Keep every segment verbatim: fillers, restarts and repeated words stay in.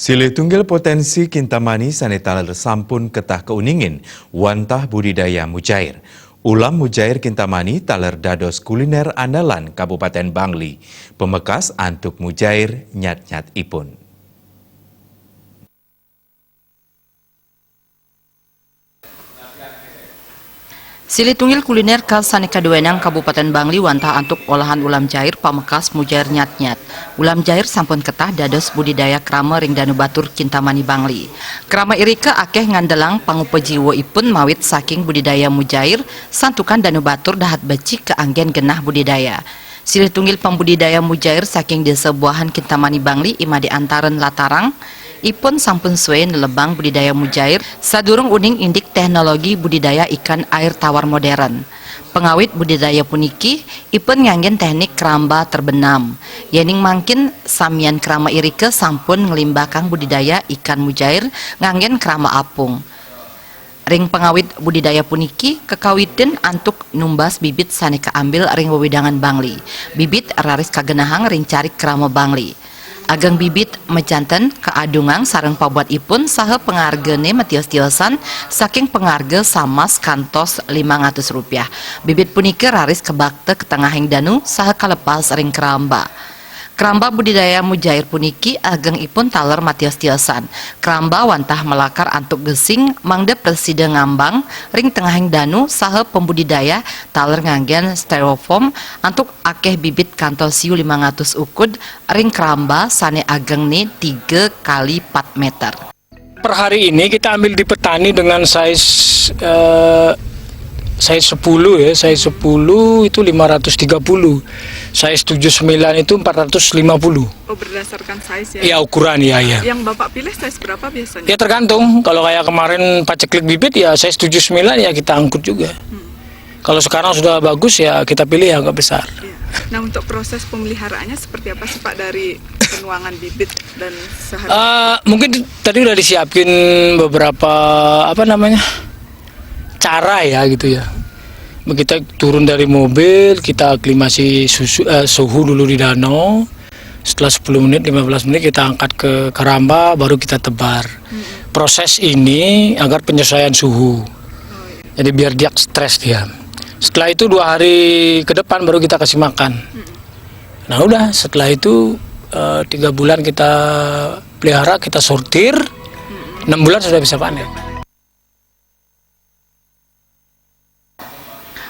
Silih tunggil potensi Kintamani sane taler sampun ketah kauningin wantah budidaya mujair. Ulam mujair Kintamani taler dados kuliner andalan Kabupaten Bangli, pemekas antuk mujair nyat-nyat ipun. Silih tunggil kuliner khas sane kaduenang Kabupaten Bangli wantah antuk olahan ulam jair pamekas mujair nyat-nyat. Ulam jair sampun ketah dados budidaya krama ring Danu Batur Kintamani Bangli. Krama irika akeh ngandelang pangupajiwa ipun mawit saking budidaya mujair, santukan Danu Batur dahat becik kaanggen genah budidaya. Silih tunggil pambudidaya mujair saking Desa Buahan Kintamani Bangli I Made Antaren Latarang, ipun sampun suwe nelebang budidaya mujair sadurung uning indik teknologi budidaya ikan air tawar modern. Pengawit budidaya puniki, ipun nganggen teknik keramba terbenam. Yening mangkin, samian keramba irika sampun nglimbakang budidaya ikan mujair nganggen keramba apung. Ring pangawit budidaya puniki kakawitin antuk numbas bibit sane kaambil ring wewidangan Bangli. Bibit raris kagenahang ring carik krama Bangli. Ageng bibit majanten kaadungang sareng pabuat ipun saha pangargane matios-tiosan saking pangarga samas kantos limang atus rupiah. Bibit punika raris kabakta ka tengahing danu saha kalepas ring kramba. Kramba budidaya mujair puniki ageng ipun taler matios-tiosan. Kramba wantah malakar antuk gesing mangda prasida ngambang ring tengahing danu saha pambudidaya taler nganggen styrofoam antuk akeh bibit kantos siu limang atus ukud ring kramba sane agengne tiga kali pat meter. Per hari ini kita ambil di petani dengan size, eh, size sepuluh ya, size sepuluh itu lima ratus tiga puluh, size tujuh sembilan itu empat ratus lima puluh. Oh, berdasarkan size ya? Ya, ukuran, ya, ya. Yang Bapak pilih size berapa biasanya? Ya, tergantung. Kalau kayak kemarin paceklik bibit, ya size tujuh sembilan ya kita angkut juga. Hmm. Kalau sekarang sudah bagus, ya kita pilih yang agak besar. Iya. Nah, untuk proses pemeliharaannya seperti apa sih, Pak, dari penuangan bibit dan sehari? Eh, mungkin tadi udah disiapin beberapa, apa namanya, cara ya gitu ya. Kita turun dari mobil, kita aklimasi susu, eh, suhu dulu di danau. Setelah sepuluh menit, lima belas menit kita angkat ke keramba, baru kita tebar. Mm-mm. Proses ini agar penyesuaian suhu. Oh, iya. Jadi biar dia stres dia. Setelah itu dua hari ke depan baru kita kasih makan. Mm-mm. Nah udah, setelah itu, eh, tiga bulan kita pelihara, kita sortir, mm-mm, enam bulan sudah bisa panen.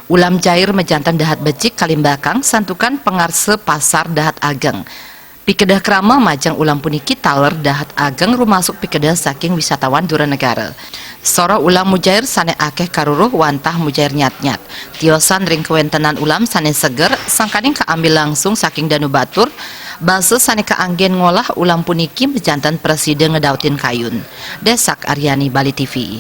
Ulam jair majanten dahat becik kalimbakang santukan pangarsa pasar dahat ageng. Pikedah krama majeng ulam puniki taler dahat ageng rumasuk pikedah saking wisatawan dura negara. Soroh ulam mujair sane akeh karuruh wantah mujair nyat-nyat. Tiosan ring kawentenan ulam sane seger sangkaning kaambil langsung saking danu batur, basa sane kaanggen ngolah ulam puniki majanten prasida ngedautin kayun. Desak Aryani, Bali T V.